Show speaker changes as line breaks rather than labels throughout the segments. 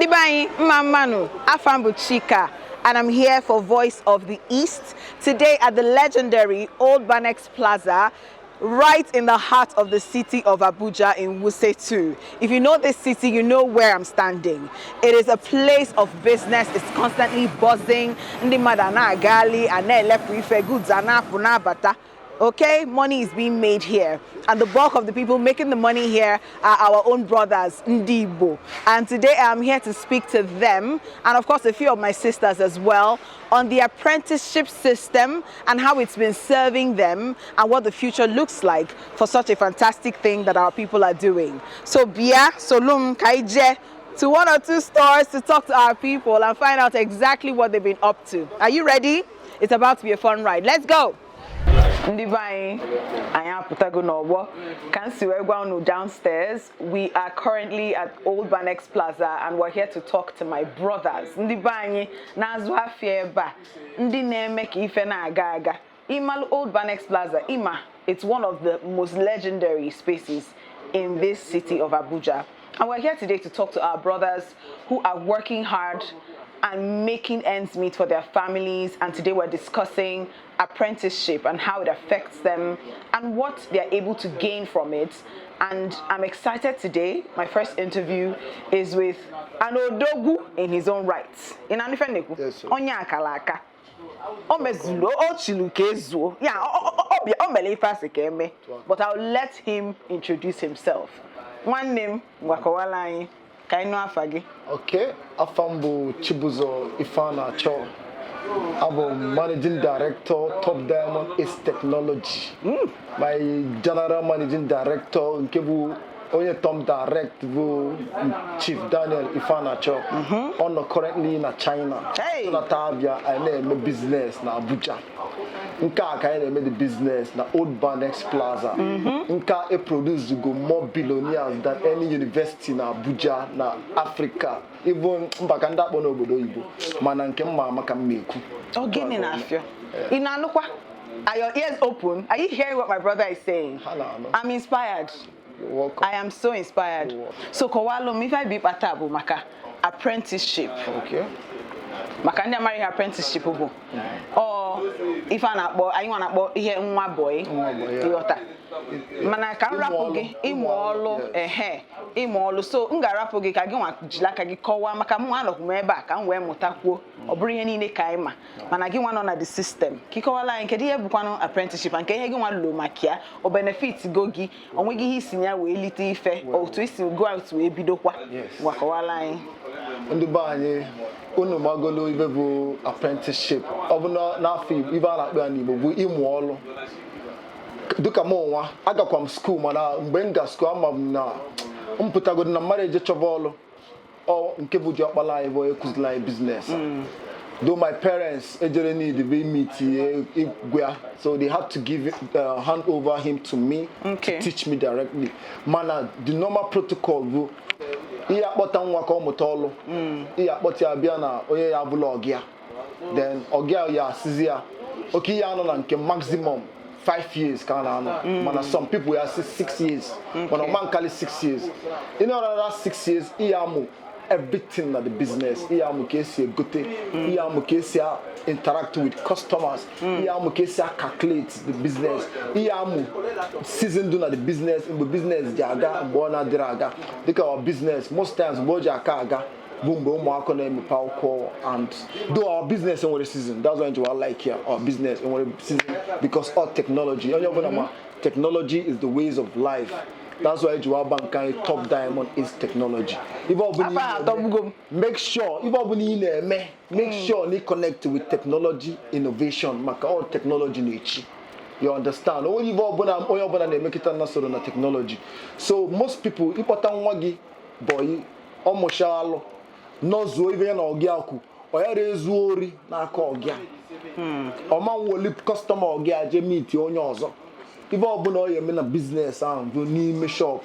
Ndị be anyị, mma mma nụ. Afa m bụ Chika and I'm here for Voice of the East today at the legendary Old Banex Plaza, right in the heart of the city of Abuja in Wuse 2. If you know this city, you know where I'm standing. It is a place of business. It's constantly buzzing. Ndị mmadụ a na-agali, a na-elepụ ife, goods a na-apụ na-abata. Okay, money is being made here. And the bulk of the people making the money here are our own brothers, Ndi Igbo. And today I'm here to speak to them, and of course a few of my sisters as well, on the apprenticeship system and how it's been serving them and what the future looks like for such a fantastic thing that our people are doing. So bịa, solu m, ka anyị je, to one or two stores to talk to our people and find out exactly what they've been up to. Are you ready? It's about to be a fun ride. Let's go! Ndị be anyị, anyị apụtago n'ọgbọ ka m si wee gwa unu downstairs. We are currently at Old Banex Plaza and we're here to talk to my brothers, ndị be anyị na-azụ afịa ebe a, ndị na-eme ka ife na-aga aga. Ịmalụ Old Banex Plaza, ịma it's one of the most legendary spaces in this city of Abuja, and we're here today to talk to our brothers who are working hard and making ends meet for their families. And today we're discussing apprenticeship and how it affects them and what they're able to gain from it. And I'm excited today. My first interview is with an Odogwu in his own right. In Anifeneku,
Yes, sir.
onye akala aka. O mezuru, o chilu ka ezuo. Ya, o mere ife asị ka eme. But I'll let him introduce himself. Nwanne m, ngwa kọwara anyị ka anyị nụ afa gị.
Okay, afa m bụ Chibuzo Ifeanacho. Abụ m Managing Director, Top Diamond Ace Technology. My General Managing Director nke bụ onye Tom Direct bụ Chief Daniel Ifeanacho. Ọ nọ currently na China.
Hey!
Nata abịa, anyị na-eme business na Abuja. Nke a ka anyị na-eme the business na Old Banex Plaza. Nke a e-produce go more billionaires than any university na Abuja, na Africa, even mba ka ndị akpọ n'obodo oyibo, mana nke mma amaka m ekwu.
Ọ gịnị na-afịọ? Ị na-anụkwa? Are your ears open? Are you hearing what my brother is saying?
Ha na-anụ.
I'm inspired.
You're welcome.
I am so inspired.
You're welcome.
So kọwalụ m ife anyị bụ ịkpa taa bụ maka apprenticeship.
Okay.
Maka ndị amaghị ihe apprenticeship bụ, ọ ife a na-akpọ, anyị nwa na-akpọ ihe nwa boy.
Nwa boy, yeah.
Ịghọta? Mana ka m
Ịmụ
rapụ
ọlụ.
gị ịmụ
Ịmụ ọlụ,
ọlụ.
Yes.
Ehe, ịmụ ọlụ. So m ga-arapụ gị ka gị nwa jiri aka gị kọwaa, maka mụ anọkwu m ebe a ka m wee mụtakwuo. Ọ bụrụ ihe niile ka anyị ma, mana gị nwa nọ na the system, ka ị kọwala anyị kedu ihe bụkwanụ apprenticeship, nke ihe gị nwa lụrụ maka ya, o benefit go gị, o nweghị ihe isi ya wee lite ife, otu isi go out wee bidokwa.
Yes.
Ngwa, kọwala anyị.
Ndị be anyị, unu magolo ibe bụ apprenticeship. Ọ bụ n'afọ Igbo, ibe a na-akpọ ya n'Igbo bụ ịmụ ọlụ. Dịka m onwa, agakwa m school, mana mgbe m ga school, ama m na m pụtagodo na mmadụ eje chọba ọlụ. Ọ nke bụ ji ọkpala anyị bụ onye kụziri anyị business, though my parents ejere need be meet igwe, so they had to give hand over him to me to teach me directly. Mana the normal protocol bụ ihe akpọta nwa ka ọ mụta ọlụ, ihe akpọta ya bịa na onye ya abụla ọgịa, then ọgịa ya asịzi ya oke ihe anọ na nke maximum 5 years ka a na-anọ, mana some people ya asị 6 years, mana ọma nkali 6 years. In another 6 years, ihe amụ everything na the business, ihe amụ ka esi egote, ihe amụ ka esi interact with customers, ihe amụ ka esi calculate the business, ihe amụ season do na the business, mgbe business ji aga, mgbe ọ na-adịrị aga. Dịka our business, most times mgbe o ji aka aga bụ mgbe ụmụaka na-emepe akwụkwọ. And though our business enwere season, that's why njiwa like here, our business enwere season because all technology, onye ọbụla ma technology is the ways of life. That's why ejiwa aba nke anyị Top Diamond is Technology. Ife ọbụla ị
Afa a
na-eme,
atọgbugo m.
make sure ife ọbụla ị na-eme, make sure na ị connect with technology innovation, maka all technology na-echi, you understand? Onye ife ọbụla onye ọbụla na-emekịta na soro na technology. So most people, ịkpọta nwa gị boy, ọ mụchaa alụ, nọzuo ife ya na ọgịa kwu, ọ yara ezu ori n'aka ọgịa, ọma nwoli customer ọgịa jee meet onye ọzọ. Ife ọbụla ọ ya eme na business ahụ bụ n'ime shop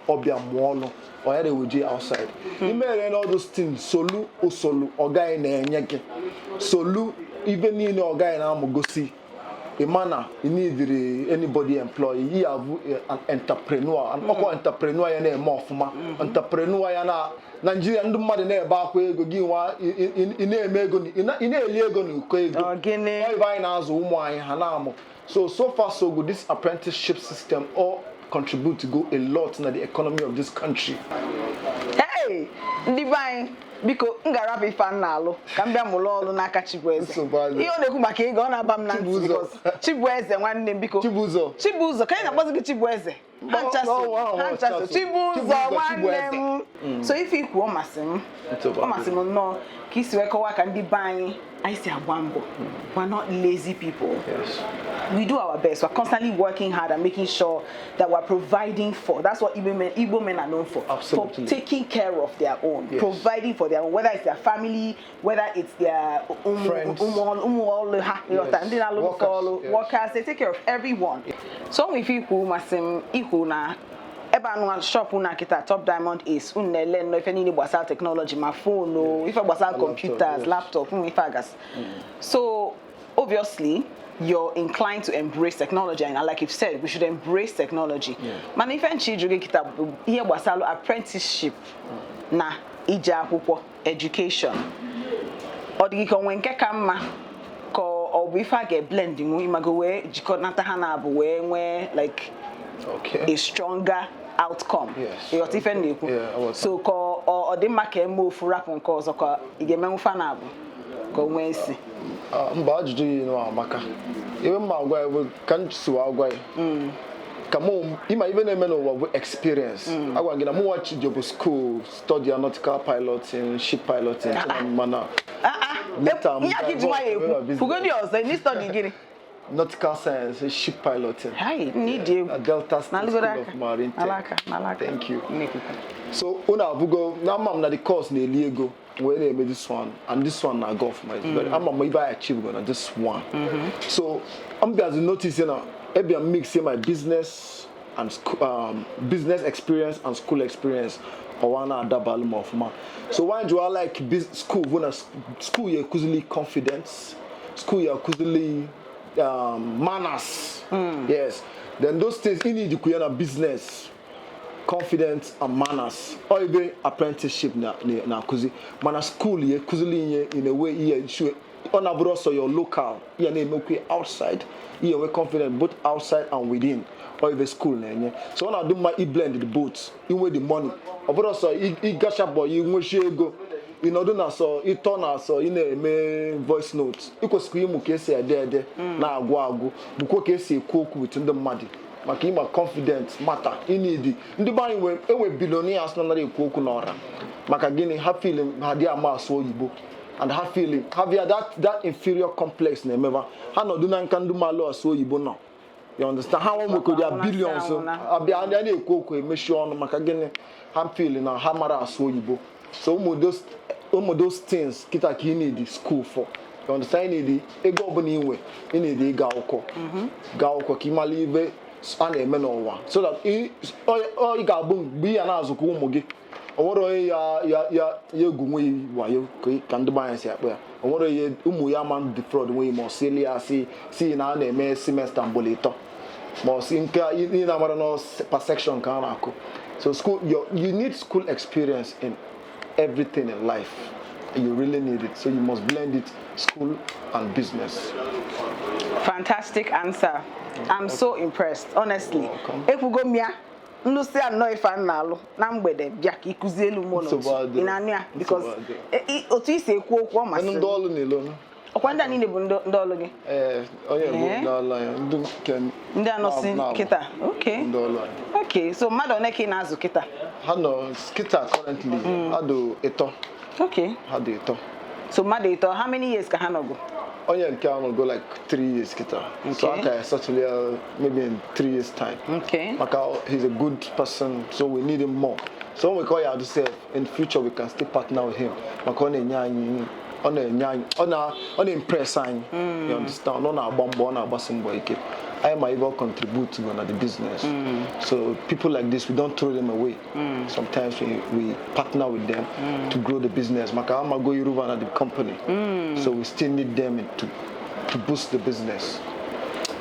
ọbịa mụọ ọlụ, ọ yara eweje outside imere na all those things. Solu usolu ọgaghị na-enye gị, solu ife niile ọgaghị na-amụgosi. Ịma na ị need anybody employ you, abụ an entrepreneur, and ọkwa entrepreneur ya na-eme ọfụma. Entrepreneur ya na Naijiria, ndị mmadụ na-ebe akwa ego, gị nwa ị na-eme ego, ị na-eli ego na ụkọ ego.
Ọ gịnị?
Ọ ibe anyị na-azụ ụmụ anyị ha na-amụ. So so far so good. This apprenticeship system all contribute to go a lot na the economy of this country.
Hey, ndị be anyị, biko, m ga-arapụ ife a m na-alụ ka m bịa mụrụ ọrụ n'aka Chibueze.
Nsogbu adịghị.
Ihe ọ na-ekwu maka ego, ọ na-aba m na ntị.
Chibụzọ.
Because Chibueze nwanne m, biko.
Chibụzọ.
Chibụzọ ka anyị na-akpọzi gị, Chibueze. Ha ncha so ha ncha so Chibụzọ.
Chibụzọ,
Nwanne
Chibueze.
m, so ife ikwu, ọ masị m.
Nsogbu
Ọ masị m nnọọ ka isi wee kọwaa ka ndị be anyị anyị si agba mbọ. We're not lazy people. We do our best. We're constantly working hard and making sure that we're providing for. That's what Igbo men are known for.
Absolutely.
For taking care of their own, providing for their own, whether it's their family, whether it's their
Friends.
Ụmụ ha, ndị na-alụ
Workers,
ọlụ,
yes.
workers, they take care of everyone. So ụmụ ife ikwu masị m ikwu na ebe anụ shop na kịta, Top Diamond Ace, unu na-ele nnọọ ife niile gbasara technology, ma phone o, ife gbasara
Laptop,
computers,
yes.
laptop, ụmụ ife agasị. So obviously you're inclined to embrace technology, and like you've said, we should embrace technology. Mana ife nchi ịjụ gị kịta bụ ihe gbasara apprenticeship na ije akwụkwọ, education. Ọ dị gị ka onwe nke ka mma, ka ọ bụ ife a ga-eblend nwu ịmago wee jikọnata ha na abụ wee nwee like a stronger outcome? Ịghọta ife m na-ekwu?
Yeah, aghọta.
So ka ọ dị mma ka eme ofu rapụ nke ọzọ, ka ị ga-emenwu fa na abụ ka o nwee isi?
Ah, mba, ajụjụ yi nọ amaka. Ibe mma agwa ya bụ ka m si wee agwa ya ka mụ ịma ibe na-eme n'ụwa bụ experience. Agwa gị na mụ nwa bụ school study nautical piloting, ship piloting, mana
Ah, ah,
later m
ihe a ka iji nwayọ ekwu.
business.
Kwugodi ọzọ, ní study gịnị?
Nautical science, ship piloting.
Hai, n'ịdị egwu.
At Delta State
Nalụgodo
School
aka.
of Marine Tech.
N'alaka, n'alaka.
Thank you.
Nnekwukwu.
So unu abụgo na ama m na the course na-eli ego wee na-eme this one, and this one na-aga ọfụma. It's very, ama m ibe I achieve go na this one. So m bịazi notice na ebia m mix my business and business experience and school experience, ọwa na-adabalụ m ọfụma. So why do I like school bụ na school ya ekuzili confidence, school ya ekuzili manners. Yes, then those things ị need ya na business, confidence and manners, ọ ibe apprenticeship na na-akụzi, mana school ya ekuzili ihe in a way ihe ọ na-abụrụ ọsọ your local ihe na-emekwa outside, ihe enwe confidence both outside and within. Ọ ibe school na-enye, so ọ na-adị mma i blend the both. Inwe the money, ọ bụrụ ọsọ ịgacha bọ inwechi ego, ịnọdụ na sọ ịtọ na asọ ị na-eme voice note. Ị kwesịrị ịmụ ka esi ede ede, na-agụ agụ, bụkwa ka esi ekwu okwu with ndị mmadụ, maka ịma confident mata ịnidi. Ndị be anyị enwe billionaires na nara ekwu okwu n'ọra. Maka gịnị? Ha feel ha dị ama asụ oyibo, and ha feel ha bịa that inferior complex na-emeba ha nọdụ na nka ndị malụ asụ oyibo nọ. You understand? Ha nwa nwekọrọ ya billions, abịa a na-ekwu okwu, emechi ọnụ. Maka gịnị? Ha feel na ha mara asụ oyibo. So ụmụ those things kịta ka ị need school for. You understand? Ị need ego ọbụla ị nwe, ị need ịga akwụkwọ, gaa akwụkwọ ka ị mara ibe a na-eme n'ụwa, so that ị ga-abụ mgbe ị ya na-azụkwa ụmụ gị, o nwere onye ya ya ya ya egwu nwe wayo, ka ndị be anyị si akpọ ya. O nwere onye ụmụ ya ma defraud nwe, ma ọ sịlị ya si si na a na-eme semester mgbole ịtọ, ma ọ si nke ị na-amara na per section ka a na-akụ. So school, you need school experience in everything in life. You really need it, so you must blend it, school and business.
Fantastic answer. I'm so impressed, honestly.
Welcome.
Ekwugo m ya, nlụsị a nnọọ ife a na-alụ na mgbede bịa ka ịkụzi elu m
Nsogbu
n'otu
adịrọ.
ị na-anụ ya, because
Nsogbu adịrọ.
Otu i si ekwu okwu, ọ masịrị
ndị
m.
ọlụ na-elo.
Ọkwa ndị a niile bụ ndị ọlụ gị?
Ee, onye bụ
Ee.
ndị ọlụ anyị, ndị nke
Ndị a nọsi kịta, okay.
Ndị ọlụ anyị.
Okay, so mmadụ one ka ị na-azụ kịta?
Ha nọ kịta currently, ha dị ịtọ. Ha dị ịtọ.
So mmadụ ịtọ, how many years ka ha nọgo?
Onye nke ahụ go like 3 years kịta, so
Okay.
aka ya settle ya maybe in 3 years time. Maka he's a good person, so we need him more. So when we call ya sef in future, we can still partner with him, maka ọ na-enye anyị, ọ na-enye anyị, ọ na-impress anyị. You understand? Ọ na-agba mbọ, ọ na-agbasi mbọ ike. Anyị ma even contribute go na the business. So people like this, we don't throw them away. Sometimes we partner with them to grow the business, maka amago iruva na the company, so we still need them to boost the business.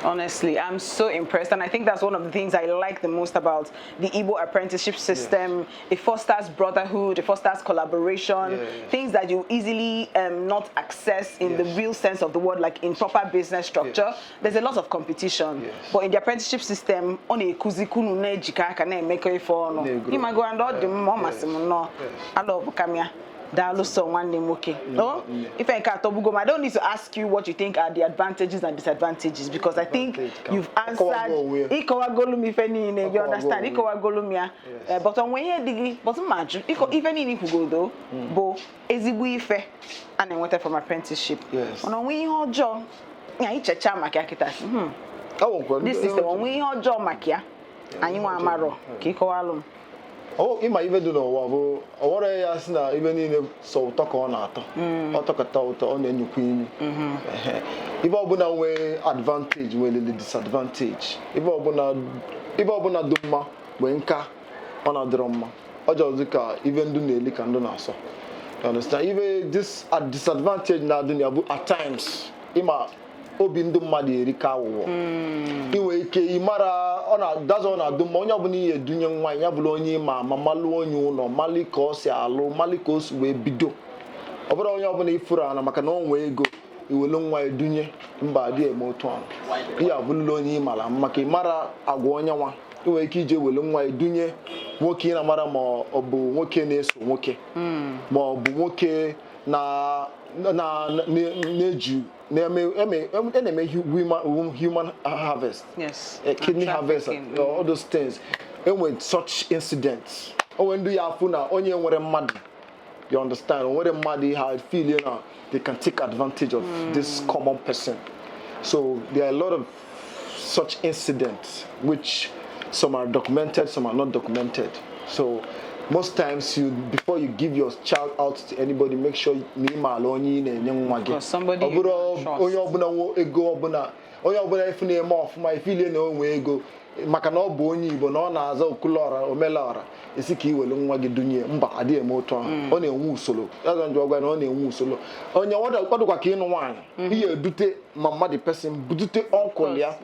Honestly, I'm so impressed. And I think that's one of the things I like the most about the Igbo apprenticeship system. It fosters brotherhood, it fosters collaboration, things that you easily not access in the real sense of the word, like in proper business structure. There's a lot of competition. But in the apprenticeship system, ọ na-ekuzi ka unu na-ejikọ aka na-emekọ ife ọnụ.
Na-egrow.
Ịmago, and ọ dị mma, ọ masị m nnọọ. Alọ bụ ya. Daalụ sọ, nwanne m nwoke. No? Ife nke atọgbugo m. I don't need to ask you what you think are the advantages and disadvantages because I think
Advantage ka-
you've answered.
Ọkọwago onwe ya.
Ịkọwagolu m ife niile, you
Ọkọwago
understand?
onwe ya.
Ịkọwagolu m ya. But onwe ihe dị gị, but mma ajụ, ife niile ikwugodo bụ ezigbo ife a na-enweta from apprenticeship. Mana onwe ihe ọjọọ ya ichecha maka ya kịta sị,
Ọ nwekwara
this system, onwe ihe ọjọọ maka ya anyị nwa amarọ ka ịkọwalụ m?
Ọ ịma ibe dị n'ụwa bụ ọ nwere ya sị na ibe niile sọ ụtọ ka ọ na-atọ. Ọ tọkọta ụtọ, ọ na-enyukwa imi. Ehe. Ibe ọbụla nwee advantage nwere disadvantage. Ibe ọbụla dị mma nwee nka ọ na-adịrọ mma. Ọ jọrọ dị ka ibe ndụ na-eli ka ndụ na-asọ. You understand? Ibe this disadvantage na-adị na ya bụ at times, ịma obi ndị mmadụ erika aghụghọ. Ị nwere ike ịmara ọ na that's ọ na-adụ mma onye ọbụla ihe edunye nwaanyị ya bụrụ onye ịma ama, malụ onye ụlọ, malụ ka ọ si alụ, malụ ka o si wee bido. Ọ bụrụ onye ọbụla ifuru ana maka na ọ nwee ego, iwelu nwa edunye, mba, adịghị eme otu ahụ. Ihe abụrụla onye ị mara maka ịmara agwa onye nwa. Ị nwere ike ije welu nwa edunye nwoke ị na-amara ma ọ bụ nwoke na-eso nwoke, ma ọ bụ nwoke na na-eji na-eme na-eme human harvest, kidney
And
harvest,
trafficking.
all those things. Enwe such incidents, onwe ndị ya afụ na onye nwere mmadụ, you understand, o nwere mmadụ ha feel they can take advantage of this common person. So there are a lot of such incidents, which some are documented, some are not documented. So most times, you before you give your child out to anybody, make sure na ị maara onye ị na-enye nwa gị.
Course, somebody
Ọ
you
bụrụ
can trust.
onye ọbụla nwe ego ọbụla, onye ọbụla ifu na-eme ọfụma, ifilie na o nwee ego maka na ọ bụ onye Igbo na ọ na-aza Okwuluọra, Omelọra, esi ka i were nwa gị dunye, mba, adịghị eme otu ahụ. Ọ na-enwe usoro. Ya njọ gwa na ọ na-enwe usoro onye ọ dịkwa ka ịnụ nwaanyị ihe edute ma mmadụ person budute uncle ya.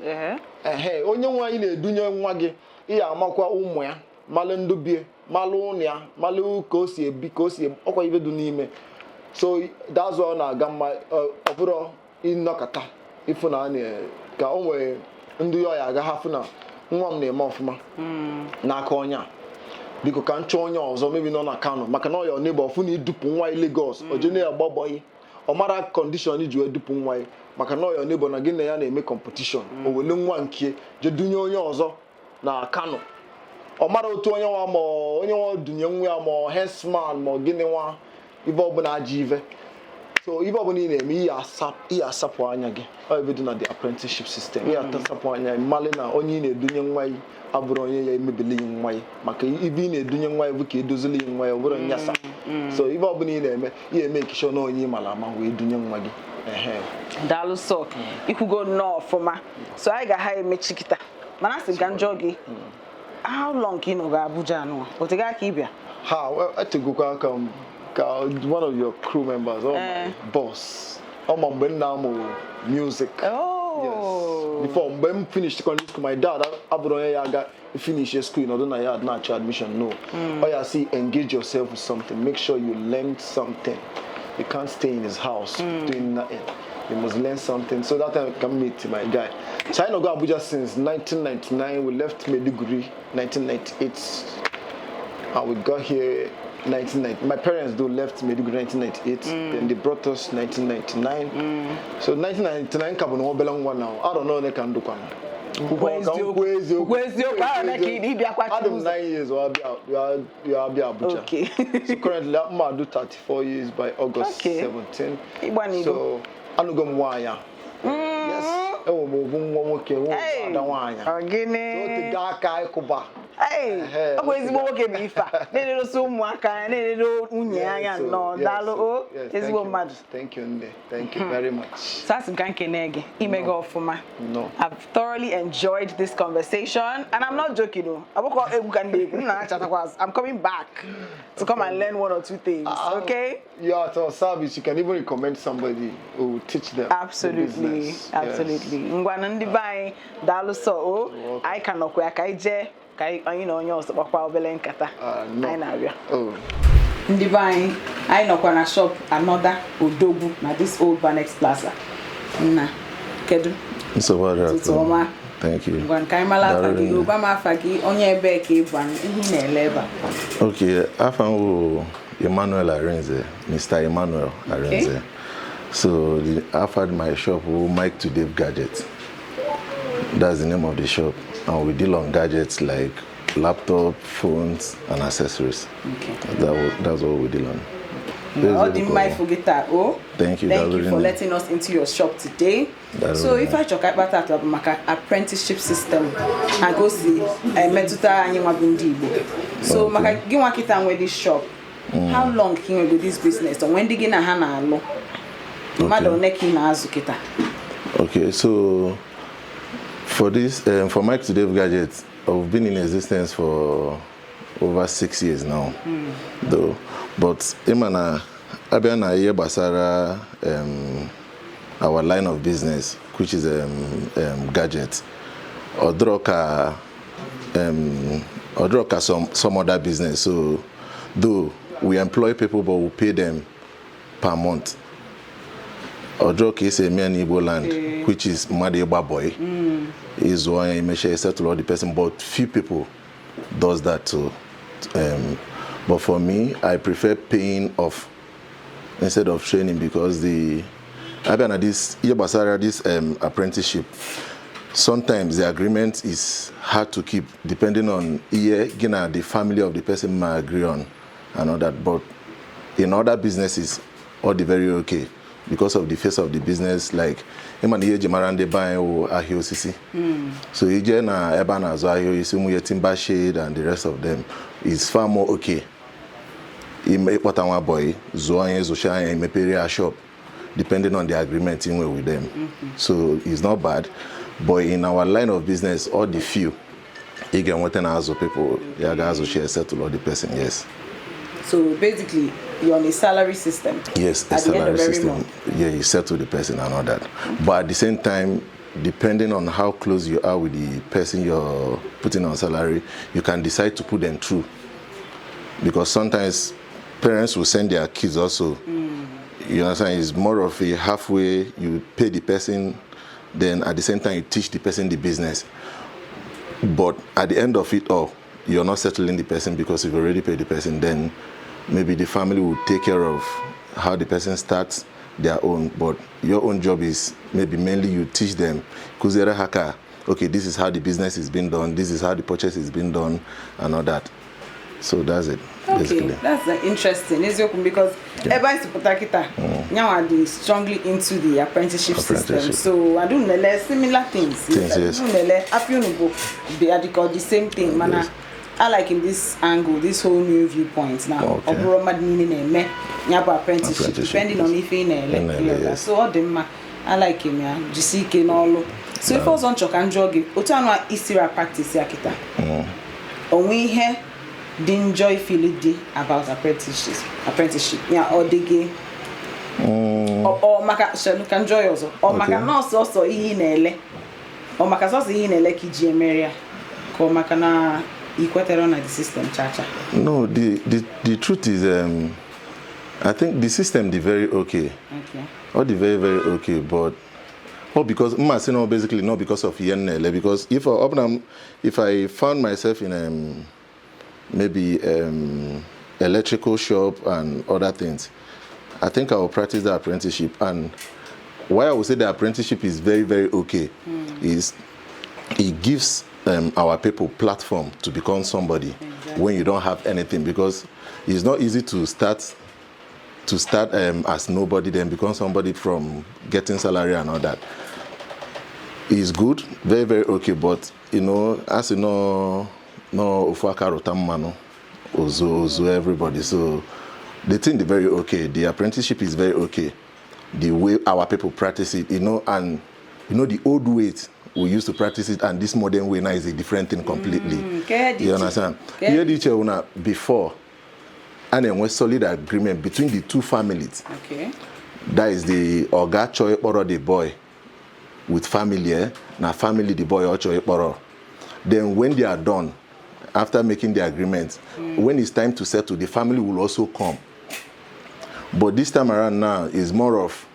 Ehe, onye nwaanyị na-edunye nwa gị, ị ya amakwa ụmụ ya, malụ ndụ bie, malụ ụnụ ya, malụ ka o si ebi, ka o si ọkwa ibe dị n'ime. So that's why ọ na-aga mma ọ bụrụ ịnọkọta ịfụ na a ka o nwere ndị ọ ya aga ha fụ na nwa m na-eme ọfụma n'aka onye a, biko ka m chọọ onye ọzọ, mebi nọ na Kano, maka na ọ ya neighbor ọfụ na idupụ nwa ya Lagos, o jee na-agba bọyị, ọ mara condition iji wee dupụ nwa ya, maka na ọ ya neighbor na gị na ya na-eme competition, o wele nwa nke jee dunye onye ọzọ na Kano. Ọ mara otu onye nwa ma onye nwa dunye nwa ya, ma ọ herdsman, ma ọ gịnị nwa, ife ọbụla ajọ ife. So ife ọbụla ị na-eme, ihe asapụ anya gị. Ọ ebe dị na the apprenticeship system, ihe asapụ anya mmalị na onye ị na-edunye nwa gị abụrụ onye ya emebili ya nwa gị, maka ife ị na-edunye nwa gị bụ ka edozili ya nwa ya, ọ bụrụ nyasa. So ife ọbụla ị na-eme, ihe eme ekisho na onye ị mara ama wee dunye nwa gị. Ehe.
Daalụ sọ, ikwugo nnọọ ọfụma. So anyị ga-ha emechi kịta, mana asị m ka m jụọ gị, how long ka ị nọgo Abuja anụwa otego aka ịbịa?
Ha, well, etegokwa aka m ka one of your crew members, oh,
Eh.
my boss. Ọ ma mgbe m na-amụ music.
Oh.
Yes. Before mgbe m finish secondary school, my dad abụrụ onye ya aga finish school nọdụ na yard na-achọ admission. No. Ọ ya sị, "Engage yourself with something. Make sure you learn something." You can't stay in his house doing nothing. You must learn something. So that time I can meet my guy. So I no go Abuja since 1999. We left Maiduguri 1998 and we got here 1990. My parents though left Maiduguri 1998. Then they brought us 1999. So 1999 ka bụ na obele nwa now. I don't know ole ka ndụ kwana.
Kwukwa eziokwu. Kwukwa eziokwu, ahụ na ka ị bịakwa
Adị m
ụzọ.
9 years or abịa Abuja. So currently I'm do 34 years by August 17.
Ịgba n'igo.
So anụgo m nwaanyị a. Yes, enwere m ovu nwa nwoke, nwe
Hey,
ada nwaanyị.
Ọ gịnị?
So otego aka ịkụba.
Hey,
Ehe,
ọ bụ ezigbo nwoke bụ ife a na-eledosi ụmụaka anya, na-eledo nwunye anya nnọọ. Daalụ o, ezigbo mmadụ.
Thank you, nne. Thank you very much.
So asị m ka m kene gị, imego ọfụma.
No.
I've thoroughly enjoyed this conversation, and I'm not joking o. Abụkọ egwu ka ndị egwu m na-achatakwa azụ. I'm coming back to come and learn one or two things, okay?
You're at our service. You can even recommend somebody who will teach them the
Absolutely,
business.
absolutely. Ngwanụ, ndị be anyị, daalụ sọ o.
Welcome.
Anyị ka nọkwa ya ka anyị jee ka anyị na onye ọzọ kpakwa obele nkata.
No.
Anyị na-abịa.
Oh.
Ndị be anyị, anyị nọkwa na shop another odogwu na this Old Banex Plaza. Nna, kedu?
Nsogbu adịrọ.
Ụtụtụ ọma.
Thank you.
Ngwa, nke anyị mara afa gị.
Daalụ.
Gwa m afa gị, onye ebee ka ị bụ, ihe ị na-ele ebe a.
Okay, afa m bụ Emmanuel Arinze, Mr. Emmanuel Arinze. So the afa my shop bụ Mike to Dave Gadget. That's the name of the shop. And we deal on gadgets like laptop, phones, and accessories.
Okay.
That's what we deal on.
Ọ dị mma ịfụ gị taa o.
Thank you,
Thank you
daalụ
for
rinne.
Letting us into your shop today.
Daalụ
So
rinne.
ife achọ ka ịkpata atụ bụ maka apprenticeship system na ka o si emetụta anyị nwa bụ ndị Igbo. So maka gị nwa kịta nwe this shop, how long ka ị nwego this business? O nwee ndị gị na ha na-alụ? Mmadụ one ka ị na-azụ kịta?
Okay, so for Mike to Dave Gadget, I've been in existence for over 6 years now, though. But ịma na abịa na ihe gbasara our line of business, which is gadget, ọ dịrọ ka some other business. So though we employ people, but we pay them per month. Ọ dịrọ ka esi eme ya n'Igbo land, which is mmadụ ịgba boy, ịzụ anya, imecha, settle all the person, but few people does that too. But for me, I prefer paying off instead of training, because the abịa na this ihe gbasara this apprenticeship, sometimes the agreement is hard to keep, depending on ihe gị na the family of the person ma agree on and all that. But in other businesses, all the very okay because of the face of the business, like ịma na ihe eji mara ndị be anyị wụ ahịa osisi. So ije na ebe a na-azụ ahịa osisi, ụmụ ihe timber shade and the rest of them, is far more okay ime ịkpọta nwa boy, zụọ anya, zụcha anya, emepere ya shop, depending on the agreement inwe with them. So it's not bad, but in our line of business, all the few ị ga-enweta na azụ people ya ga-azụchi, settle all the person, yes.
So basically, you're on a salary system.
Yes, a
At the end
salary
of every
system.
month.
Yeah, you settle the person and all that. But at the same time, depending on how close you are with the person you're putting on salary, you can decide to put them through. Because sometimes parents will send their kids also. You understand? It's more of a halfway. You pay the person, then at the same time you teach the person the business. But at the end of it all, you're not settling the person because you've already paid the person. Then maybe the family will take care of how the person starts their own. But your own job is maybe mainly you teach them. Kụziere ha ka, okay, this is how the business is being done, this is how the purchase is being done, and all that. So that's it,
Okay,
basically.
That's interesting. Eziokwu, because ebe anyị si pụta kịta, nyanwa dị strongly into the apprenticeship system.
Apprenticeship.
So I do nele similar things.
Things, yes.
Unu nele afia unu bụ they are the same thing, mana
Yes.
I like in this angle, this whole new viewpoint now. Ọ bụrụ mmadụ niile na-eme ya bụ apprenticeship,
Apprenticeship,
depending on ife ị na-ele.
Ị na-ele,
Ịghọta?
yes.
So ọ dị mma. I like him ya. Jisi ike n'ọlụ. So ife ọzọ nchọ ka m jụọ gị, otu anụ isiri practice ya kịta, onwe ihe dị njọ ifili dị about apprenticeship ya ọ dị gị ọ maka chelu ka njọ ya ọzọ, ọ maka
Okay.
na ọsọsọ ihe ị na-ele, ọ maka sọsọ ihe ị na-ele ka iji emere ya, ka ọ maka na ị kwetere na the system chacha?
No, the truth is, I think the system is very okay. All the very, very okay, but oh, because mma say no, basically not because of ihe na-ele, because if I open am, if I found myself in maybe electrical shop and other things, I think I will practice the apprenticeship. And why I would say the apprenticeship is very, very okay is it gives our people platform to become somebody when you don't have anything, because it's not easy to start as nobody, then become somebody from getting salary and all that. It's good, very, very okay, but as you know, No ofu aka rụta mmanụ ozo ozo everybody. So the thing is very okay. The apprenticeship is very okay. The way our people practice it, and you know the old ways we used to practice it and this modern way now is a different thing completely.
Nke dị
You
iche.
understand?
Nke
Ihe dị iche bụ na before a na-enwe solid agreement between the two families. That is the oga chọọ ịkpọrọ the boy with family, eh? Na family the boy ọ chọọ ịkpọrọ. Then when they are done, after making the agreement, when it's time to settle, the family will also come. But this time around now is more of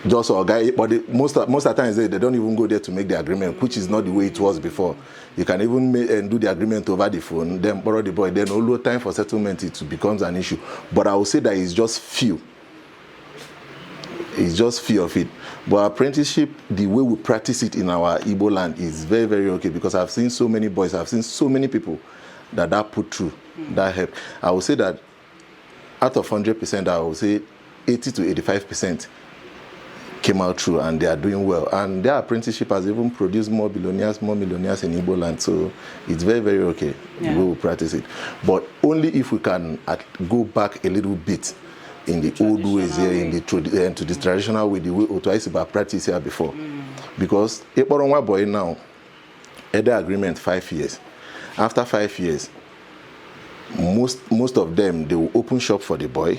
just oga ịkpọ most of the times they don't even go there to make the agreement, which is not the way it was before. You can even make, and do the agreement over the phone, then borrow the boy, then all time for settlement it becomes an issue. But I will say that it's just few. It's just few of it. But apprenticeship, the way we practice it in our Igbo land is very, very okay, because I've seen so many boys, I've seen so many people that put through, that help. I will say that out of 100%, I will say 80 to 85% came out true and they are doing well. And their apprenticeship has even produced more billionaires, more millionaires in Igbo land. So it's very, very okay the way we practice it. But only if we can go back a little bit in the old ways here, in the to the traditional way, the way otu anyị si ba practice here before. Because ịkpọrọ nwa boy now, ede agreement 5 years. After 5 years, most of them, they will open shop for the boy,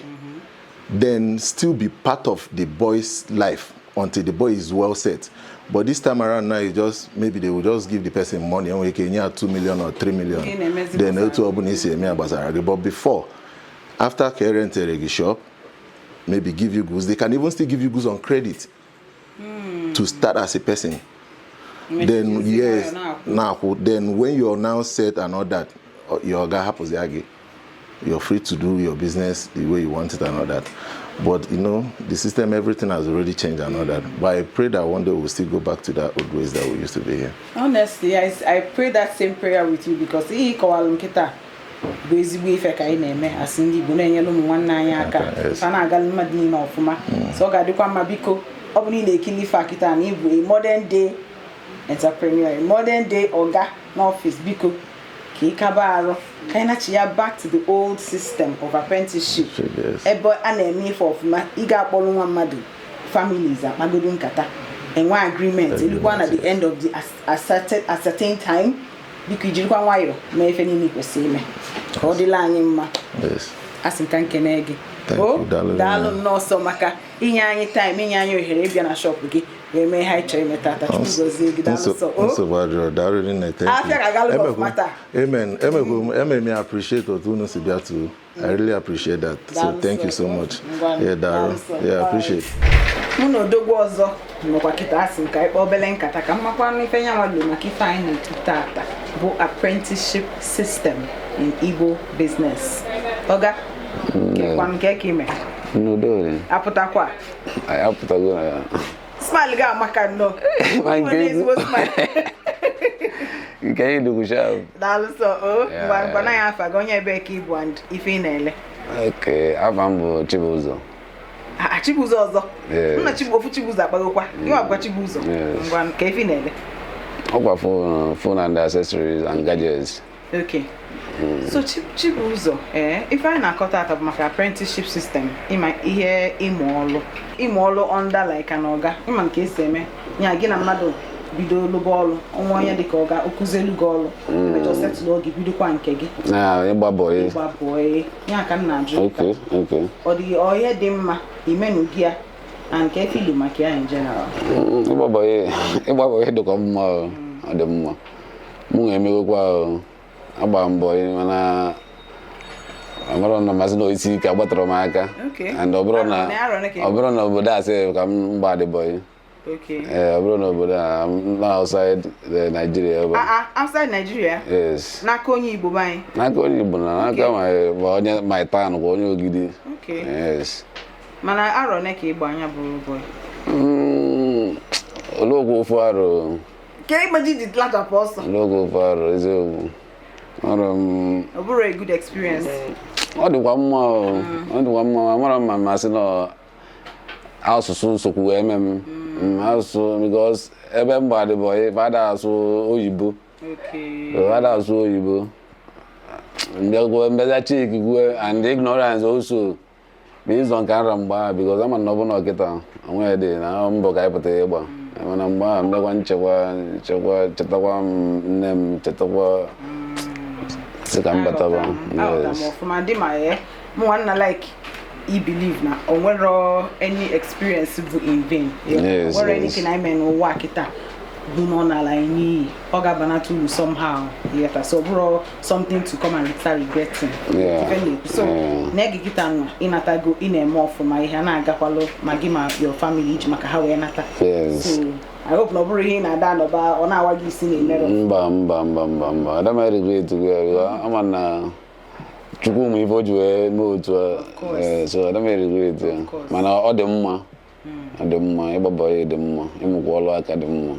then still be part of the boy's life until the boy is well set. But this time around now, it's just maybe they will just give the person money, and we can get 2 million or 3 million.
Nke na-emezi
Then
gbasara.
otu ọbụla esi eme ya gbasara gị. But before, after ka rentere gị shop, maybe give you goods, they can even still give you goods on credit to start as a person. Then yes, now then when you're now set and all that, your oga hapụzi ya gị. You're free to do your business the way you want it and all that. But you know, the system, everything has already changed and all that. But I pray that one day we'll still go back to that old ways that we used to be here.
Honestly, I pray that same prayer with you, because ihe ịkọwalụ nkịta bụ ezigbo ife ka anyị na-eme asị ndị Igbo na-enyere ụmụ nwanne anyị aka.
Okay, yes.
Fa na-agalụ mmadụ niile ọfụma. So ọ ga-adịkwa mma, biko, ọ bụ na ị na-ekili ife a kịta na ịbụ a modern day entrepreneur, a modern day oga n'ọfịs, biko ka ị kaba arụ ka anyị nachi ya back to the old system of apprenticeship.
Yes.
Ebe a na-eme ife ọfụma, ị ga-akpọrọ nwa mmadụ, families akpagodo nkata, enwe agreement, elukwa na the end of the ascertain time, biko ijirikwa nwayọọ mee ife niile ị kwesịrị ime ka ọ dịla anyị mma.
Yes.
A sị m ka nkene gị.
Thank
O,
you, daalụ.
Daalụ nnọọ sọ maka inye anyị time, inye anyị ohere ịbịa na shop gị wee mee ihe anyị chọrọ ime tata. Chukwu gọzie gị, daalụ sọ. O.
Nsogbu adịrọ, daalụ rinne, thank you.
Afịa ga-agalụ gị ọfụma taa.
Amen. Emekwu eme me appreciate otu unu si bịa too. I really appreciate that. So
Daalụ
thank you
sọ.
so much.
Ngwanụ,
Yeah, daalụ.
daalụ sọ.
Yeah, appreciate.
Mụ na odogwu ọzọ nọkwa kịta, asị m ka anyị kpọọ obele nkata ka mmakwa n'ife nya nwa maka ife anyị na-ekwu tata bụ apprenticeship system in Igbo business. Ọga kekwa nke ka ime?
N'udo dị.
Apụtakwa.
Anyị apụtago na ya.
Smile gị amaka nnọọ.
Ma nke
Nwere ezigbo smile.
Nke anyị dịkwu sharp.
Daalụ sọ o.
Yeah,
Ngwa, ngwa
yeah.
na ya afa gị, onye ebe ka ịbụ and ife ị na-ele?
Okay, afa m bụ Chibụzọ.
Ah, Chibụzọ ọzọ?
Yes.
Nna Chibu, ofu Chibụzọ akpagokwa ịwa bụkwa Chibụzọ.
Yes.
Ngwa, ka ife ị na-ele?
Ọkwa phone and accessories and gadgets.
Okay. So Chibụzọ, ee, ife anyị na-akọta ata bụ maka apprenticeship system, ịma ihe ịmụ ọlụ, ịmụ ọlụ under like an ọga, ịma nke esi eme ya, gị na mmadụ bido lụba ọlụ ọnwa, onye dịka ọga okụzielu gị ọlụ, emechọ settle oge bidokwa nke gị.
Na ịgba bọyị.
Ịgba bọị ya ka m na-ajụ.
Okay.
Ọ dị ọ ihe dị mma imenu gị ya and nke filu maka ya in general?
Ịgba bọyị dịkwa mma o. Ọ dị mma. Mụ ga-emegokwa o. Agba m bọyị mana amarọ na masị na isi ike agbatọrọ m aka. And ọ bụrụ na
Arọ na arọ na ka ị-
ọ bụrụ na obodo a sị ka m gba dị bọyị. Ee, ọ bụrụ na obodo a, I'm not outside the Nigeria ebe a.
Ah ah, outside Nigeria?
Yes.
N'aka onye Igbo be anyị?
N'aka onye Igbo na n'aka ma onye my town kwa onye Ogidi. Yes.
Mana arọ ne ka ịgba anya bụrụ boy?
Olee okwu ofu arụ?
Ka ịgbaji ji lachapụ ọsọ?
Olee okwu ofu arụ, eziokwu. Ọrụ m
Ọ bụrụ a good experience?
Ọ dịkwa mma o. Ọ dịkwa mma, amara m ma masị na asụsụ nsogbu wee mee m. Asụsụ, because ebe m gbadị bọyị, fada asụ oyibo.
Okay.
Ada asụ oyibo mbịakwuo mbịaza chik gwue and ignorance also based on ka nra mgbe ahụ because ama na ọ bụ na ọkịta onwe dị na mbọ ka anyị pụtara ịgba mana mgbe ahụ mbịakwa nchekwa nchekwa chetakwa m nne m chetakwa sị ka m bataba.
Aghọtara m
Yes.
ọfụma dị ma ya mụ nwanna like I believe na o nwero any experience bụ in vain.
Yes,
O nwero
yes.
anything anyị mere n'ụwa kịta bụ na ọ nala anyị n'iyi, ọ ga-abanata uru somehow, ịghọta? So ọ bụrụ something to come and start regretting. Ife na-ekwu. So na-ege kịta nwa ịnatago, ị na-eme ọfụma, ihe a na-agakwalụ ma gị ma your family iji maka ha wee nata.
Yes.
So I hope na ọ bụrụ ihe ị na-ada anọba ọ na-awa gị isi na-emerụ.
Mba, mba, mba, mba, mba, ada m regret gwe ama na Chukwu ụmụ ife o ji wee mee otu a.
Course.
So ada m regret ya.
Course.
Mana ọ dị mma, ọ dị mma ịgba bọyị, dị mma ịmụkwa ọlụ aka, dị mma.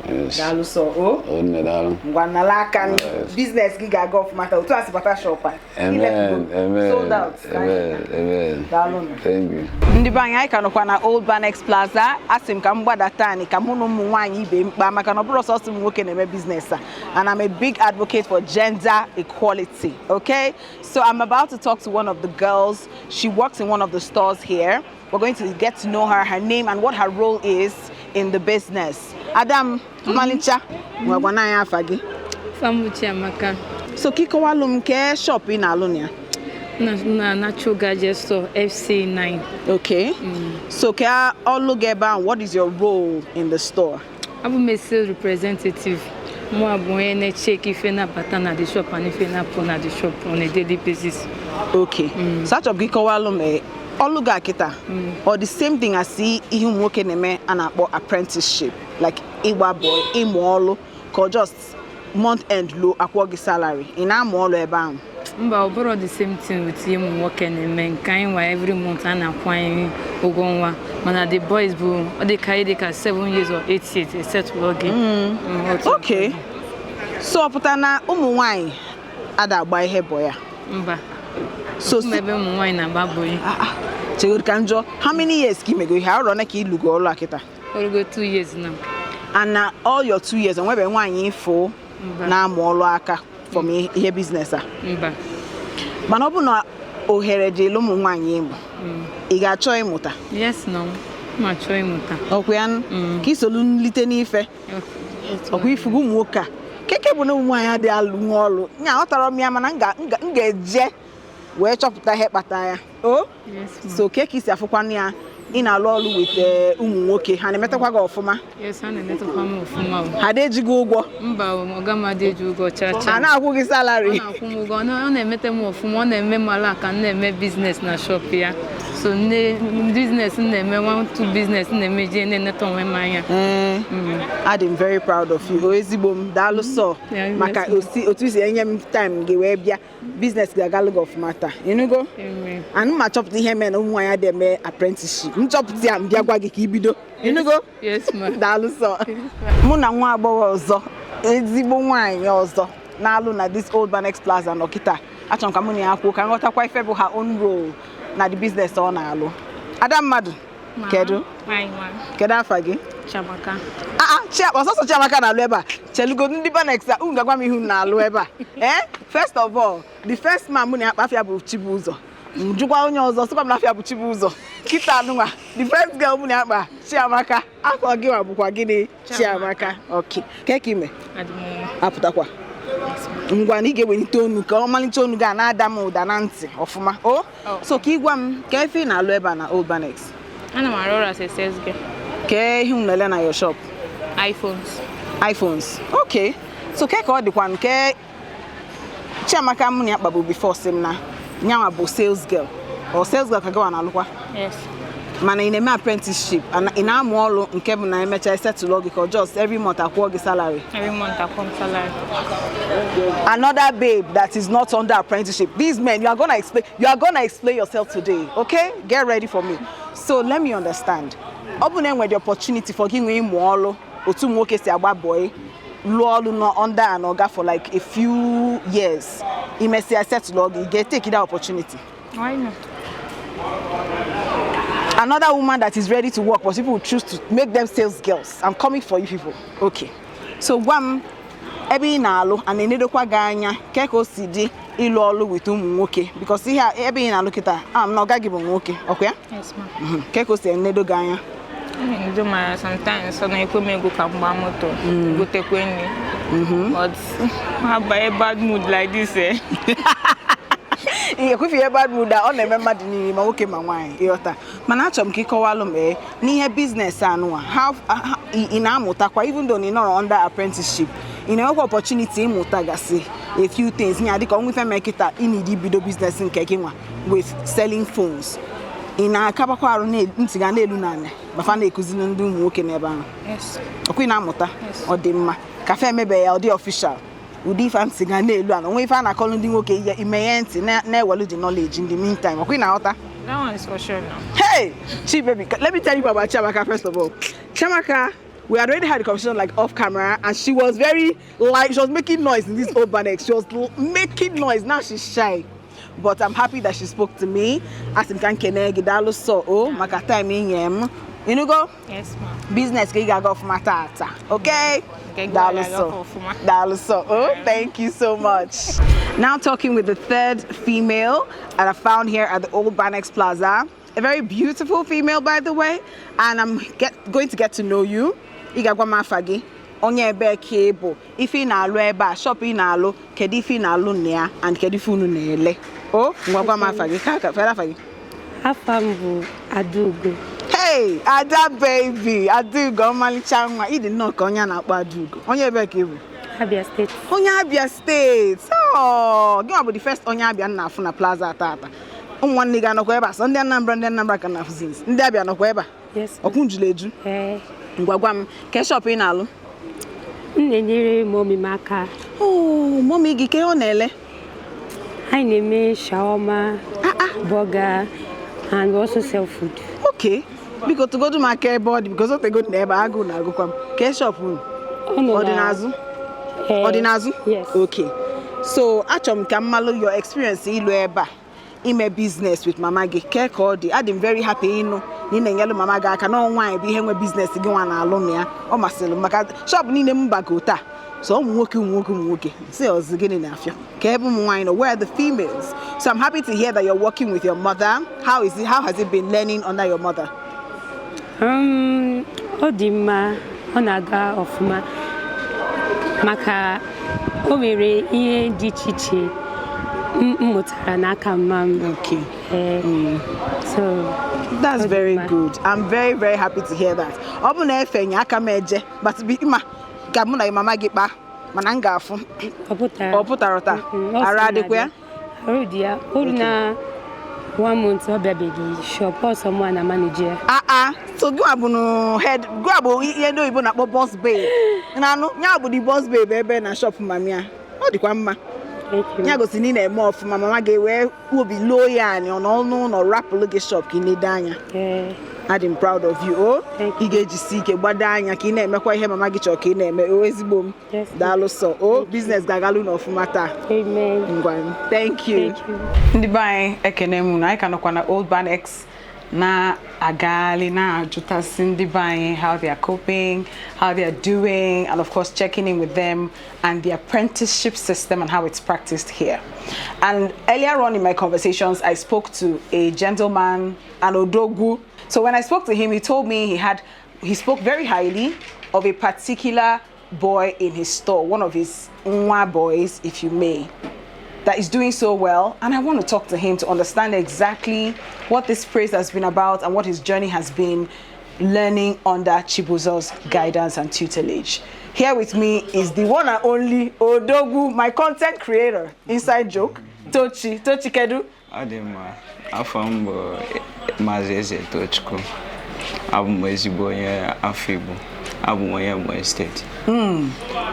Yes.
Daalụ sọ o.
O nne, daalụ.
Ngwa, nala aka business gị ga-aga ọfụma taa otu a si bata shop a.
Amen. Amen.
Sold out.
Amen, amen.
Daalụnụ.
Thank you.
Ndị be anyị, anyị ka nọkwa na Old Banex Plaza. Asị m ka m gbadata anyị ka mụ na ụmụ nwaanyị ibe m kpaa maka na ọ bụrụ sọsọ ụmụ nwoke na-eme business a, and I'm a big advocate for gender equality, okay? So I'm about to talk to one of the girls. She works in one of the stores here. We're going to get to know her, her name and what her role is in the business. Adam Malicha, nwegwana anyị afa gị.
Famuchi Amaka.
So ka ịkọwalụ m kee shop ị na-alụ na ya.
Na Natural Gadget Store FC9.
Okay, so ka ọlụ gị ebe ahụ, what is your role in the store?
Abụ m a sales representative. Mụ abụ onye na-echek ife na-abata na the shop and ife na-apụ na the shop on a daily basis.
Okay. So achọrọ m ka ịkọwalụ m ọlụ gị a kịta, or the same thing as ihe ụmụ nwoke na-eme a na-akpọ apprenticeship, like ịgba boy, ịmụ ọlụ, ka ọ just month end lo akwụọ gị salary, ị na-amụ ọlụ ebe ahụ?
Mba, ọ bụrụ the same thing with ihe ụmụ nwoke na-eme. Nke anyị nwa, every month a na-akwụ anyị ụgwọ nwa, mana the boys bụ ọ dị ka dị ka 7 years or 8 years esetụlụ gị. Otu
Okay, so ọ pụta na ụmụ nwaanyị ada agba ihe bọ ya?
Mba.
So
ụmụ ebe ụmụ nwaanyị na-agba boyi.
Ah, ah, chegoro ka njọ, how many years ka imego ihe arọ na ka ịlụgo ọlụ a kịta?
Orugo 2 years now.
And na all your 2 years, onwebe nwaanyị ịfụ
Mba.
na-amụ ọlụ aka from ihe business a?
Mba.
Mana ọ bụ na ohere dịla ụmụ nwaanyị ịmụ, ị ga-achọ ịmụta?
Yes, no, ma chọọ ịmụta.
Ọkwa ya ka isolu nlite n'ife? Ọkwa ifugo ụmụ nwoke a keke bụ na ụmụ nwaanyị adịghị alụ nwa ọlụ nya, ọ tọrọ m ya, mana m ga-eje wee chọpụta ihe kpatara ya o.
Yes, ma.
So ke ka isi afụkwanụ ya, ị na-alụ ọlụ with ụmụ nwoke, ha na-emetakwa gị ọfụma?
Yes, a na-enetakwa m ọfụma o.
Ha na-eji gị ụgwọ?
Mba o, ọga m adị eji ụgwọ cha cha.
Ha na-akwụ gị
Ọ
salary?
na-akwụ m ụgwọ. Ọ na-emete m ọfụma, ọ na-eme m ala ka m na-eme business na shop ya. So nne business m na-eme, one two business m na-eme, je na-eneta onwe m anya.
Ee, adị m very proud of you o, ezigbo m, daalụ sọ.
Yeah,
maka
yes,
otu isi enye m time gị wee bịa, business ga-agalụ gị ọfụma taa, ịnụgo?
Amen.
Anụ ma chọpụta ihe mere na ụmụ nwaanyị adịghị eme apprenticeship, m chọpụta ya, m bịa gwa gị ka ibido, ịnụgo?
Yes, ma.
Daalụ sọ. Mụ na nwa agbọghọ ọzọ, ezigbo nwaanyị ọzọ na-alụ na this Old Banex Plaza nọ kịta. Achọrọ m ka mụ na ya kwuo ka m ghọtakwa ife bụ her own role na the business ọ na-alụ. Ada mmadụ, kedu? Kedu afa gị?
Chiamaka.
Ah, ọsọsọ Chiamaka na-alụ ebe a. Chelugodu, ndị Banex a, unu ga-agwa m ihe unu na-alụ ebe a. First of all, the first man mụ na ya akpa afịa bụ Chibụzọ. M jụkwa onye ọzọ, sịkwa m na afịa bụ Chibụzọ. Kịta anụnwa, the first girl mụ na ya akpa, Chiamaka. Afọ gị nwa bụkwa gịnị? Chiamaka. Okay, ke ka ime?
Adị m mma.
Apụtakwa ngwa na ị ga-ewelite onu ka ọmalịcha onu gị a na-ada m ụda na ntị ọfụma o.
Oh.
So ka ị gwa m ka efe ị na-alụ ebe a na Old Banex.
Ana m arụ ọrụ as a sales girl.
Kee ihe unu na-ele na your shop?
iPhones.
iPhones, okay. So ke ka ọ dịkwa nke Chiamaka mụ na ya kpabu before, sị m na nyanwa bụ sales girl, ọ sales girl ka gịwa na-alụkwa?
Yes.
Mana ị na-eme apprenticeship, ị na-amụ ọrụ nke bụ na emechaa esetụlụ gị, ka ọ just every month akwụọ gị salary?
Every month akwụ m salary.
Another babe that is not under apprenticeship. These men, you are gonna explain, you are gonna explain yourself today, okay? Get ready for me. So let me understand, ọ bụ na enwere the opportunity for gị nwee ịmụ ọrụ otu ụmụ nwoke si agba boy, lụọ ọrụ nọ under an oga for like a few years, imesịa settle gị, you get take that opportunity?
Why not?
Another woman that is ready to work, but people choose to make them sales girls. I'm coming for you people. Okay, so gwa m Ebe ị na-alụ, a na-enedokwa gị anya ke ka o si dị ịlụ ọlụ with ụmụ nwoke, because ihe a ebe ị na-alụ kịta, ama m na ọga gị bụ nwoke, ọkwa ya?
Yes, ma.
Ke ka o si enedo gị anya?
Ndị mara sometimes ọ na-ekwe m ego ka m gbaa moto gotekwe nri, but ha banye bad mood like this, eh.
Ihe ekwefi ihe bad mood a ọ na-eme mmadụ niile, ma nwoke ma nwaanyị, ịghọta. Mana achọrọ m ka ị kọwalụ m n'ihe business anụnwa, how ị na-amụtakwa, even though na ị nọrọ under apprenticeship, ị na-enwekwa opportunity ịmụta gasị a few things nya dịka ọnwa ife mee kịta ị need ibido business nke gị nwa with selling phones. Ị na-akabakwa arụ ntị ga na-elu n'ala mafa na-ekuzili ndị ụmụ nwoke n'ebe ahụ?
Yes.
Ọkwa ị na-amụta?
Yes.
Ọ dị mma ka fe emebe ya ọ dị official, ụdị ife ntị ga na-elu ala onwe ife a na-akọlụ ndị nwoke ihe imeghe ntị na-ewelu the knowledge in the meantime. Ọkwa ị na-aghọta?
That one is for sure now.
Hey, Chi baby, let me tell you about Chiamaka first of all. Chiamaka, we had already had a conversation like off camera, and she was very, like, she was making noise in this old Banex. She was making noise. Now she's shy. But I'm happy that she spoke to me. Asị m ka nkene gị, daalụ sọ o maka time inye m. Ịnụgo?
Yes, ma.
Business ka ị ga-aga ọfụma tata. Okay?
Nke gị
Daalụ
ga-aga
sọ.
ọfụma.
Daalụ sọ. Oh, thank you so much. Now talking with the third female that I found here at the Old Banex Plaza. A very beautiful female, by the way. And I'm going to get to know you. Ị ga-agwa m afa gị, onye ebe ka ị bụ, ife ị na-alụ ebe a, shop ị na-alụ, kedu ife ị na-alụ na ya, and kedu ife unu na-ele. O, ngwa, gwa m afa gị. Ka fere afa gị.
Afa m bụ Adaugo.
Hey, Ada baby, Adaugo, ọmalịcha nwa. Ị dị nnọọ ka onye a na-akpọ Adaugo. Onye ebe ka ị bụ?
Abia Steeti.
Onye Abia Steeti. Oh, gị nwa bụ the first onye Abia m na-afụ na plaza tata. Ụmụ nwanne gị anọkwa ebe a? Sọ ndị Anambra, ndị Anambra ka na-afụzi. Ndị Abia nọkwa ebe a?
Yes.
Ọkwụ njulu eju.
Ee.
Ngwa, gwa m ke shop ị na-alụ.
M na-enyere mommy m aka.
Oh, mommy gị, ke ọ na-ele?
Anyị na-eme shawarma, burger and we also sell food.
Okay, biko tụgodu m aka ebe ọ dị, because o tego na ebe agụụ na-agụkwa m. Ke shop unu?
Ọ nọ
Ọ dị n'azụ?
Ee.
Ọ dị n'azụ?
Yes.
Okay, so achọrọ m ka m malụ your experience ịlụ ebe a, ime business with mama gị, kee ka ọ dị? Adị m very happy ịnụ na ị na-enyelụ mama gị aka na nwaanyị bụ ihe nwe business gị nwa na-alụ na ya. Ọ masịrị m maka shop niile m bago taa, so ụmụ nwoke, ụmụ nwoke, ụmụ nwoke si ọzọ gịnị na-afịa ka ebe ụmụ nwaanyị nọ? Where are the females? So I'm happy to hear that you're working with your mother. How is it? How has it been learning under your mother?
Ọ dị mma, ọ na-aga ọfụma maka o nwere ihe dị iche iche m mụtara n'aka mma m. Ee, so
That's
ọ dị
very
mma.
good. I'm very, very happy to hear that. Ọ bụ na efenye aka m eje, but ma ka mụ na mama gị kpaa, mana m ga-afụ.
Ọ pụtara.
Ọ pụtara taa?
Ọ
Arụ
sị na
adịkwa ya?
Arụ dị ya. O ru na one month ọ bịabeghị shop, ọsọ mụ na manage ya.
Ah ah, so gị nwa bụ nụ head, gị nwa bụ ihe ndị oyibo na-akpọ boss babe. Na-anụ, ya bụ the boss babe ebe na shop mami ya. Ọ dịkwa mma.
Thank you.
Ya gosi na ị na-eme ọfụma, mama ga-ewe obi loo ya anị ọ n'ọnụ ụlọ rapụlụ gị shop ka ị na-ede anya.
Ee.
Adị m proud of you, o.
Thank
Ị ga-ejisi ike gbado anya ka ị na-emekwa ihe mama gị chọrọ ka ị na-eme, o ezigbo m.
Yes.
Daalụ sọ, o business ga-agalụ n'ọfụma taa.
Amen.
Ngwa, thank you.
Thank you.
Ndị be anyị, ekene m na anyị ka nọkwa na Old Banex na-agagharị na-ajụtasị ndị be anyị how they are coping, how they are doing, and of course checking in with them and the apprenticeship system and how it's practiced here. And earlier on in my conversations, I spoke to a gentleman, an Odogwu. So when I spoke to him, he told me he spoke very highly of a particular boy in his store, one of his nwa boys, if you may, that is doing so well, and I want to talk to him to understand exactly what this praise has been about and what his journey has been learning under Chibuzo's guidance and tutelage. Here with me is the one and only Odogwu, my content creator, inside joke, Tochi. Tochi, kedu?
Ọ dị mma. Afọ m bụ Maazị Eze Tochukwu. Abụ m ezigbo onye afọ Igbo. Abụ m onye Ebonyi Steeti.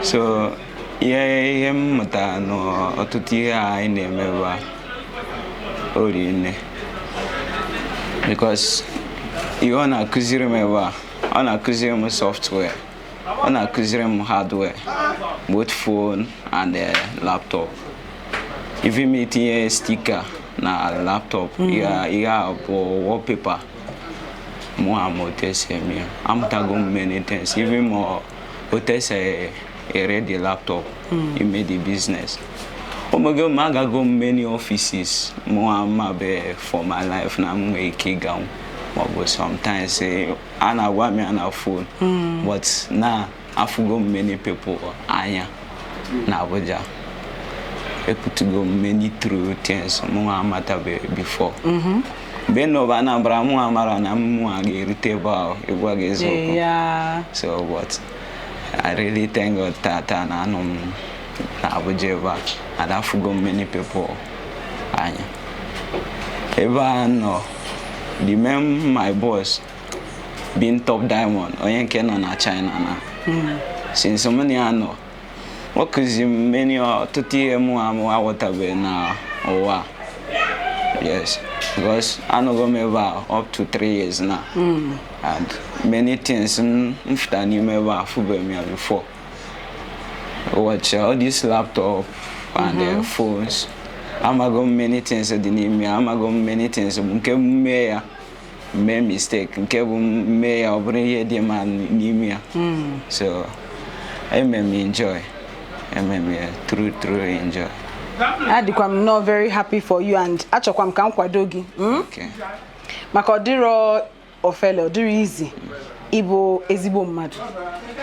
So ihe m mụtara n'ọtụtụ ihe a anyị na-eme ebe a o ri nne, because ihe ọ na-akụziri m ebe a, ọ na-akụziri m software, ọ na-akụziri m hardware, both phone and laptop, even m itinye sticker na laptop. Ihe a bụ wallpaper mụ ama otu esi eme ya. Amụtago m many things, even ma otu esi ere the laptop, ime the business. Omego m agago m many offices mụ amabe for my life na m nwee ike ịganwu, maọbụ sometimes a na-agwa m ya na phone, but na afụgo m many people anya na Abuja, eputugo m many true things mụ amatabe before. Mgbe nọba Anambra, mụ amara na mụ a ga-erute ebe ahụ, ịgwa gị eziokwu. So but I really thank God tata na anọ m na Abuja ebe a and afụgo m many people anya ebe a nọ. The main my boss being Top Diamond, onye nke nọ na China, na since mụ na ya nọ, ọ kụzi m many, ọtụtụ ihe mụ amụ aghọtabeghị na ụwa. Yes, because anọgo m ebe a up to 3 years now and many things m fụta n'ime ebe a, afụbeghị m ya before. Watch all these laptop and phones, amago m many things dị n'ime ya, amago m many things bụ nke m mee ya mee mistake, nke bụ m mee ya ọ bụrụ ihe dị mma n'ime ya. So eme m enjoy, eme m ya true true enjoy.
Adịkwa m nnọọ very happy for you and achọkwa m ka m kwado gị.
Okay.
Maka ọ dịrọ ofele, ọ dịrọ easy ịbụ ezigbo mmadụ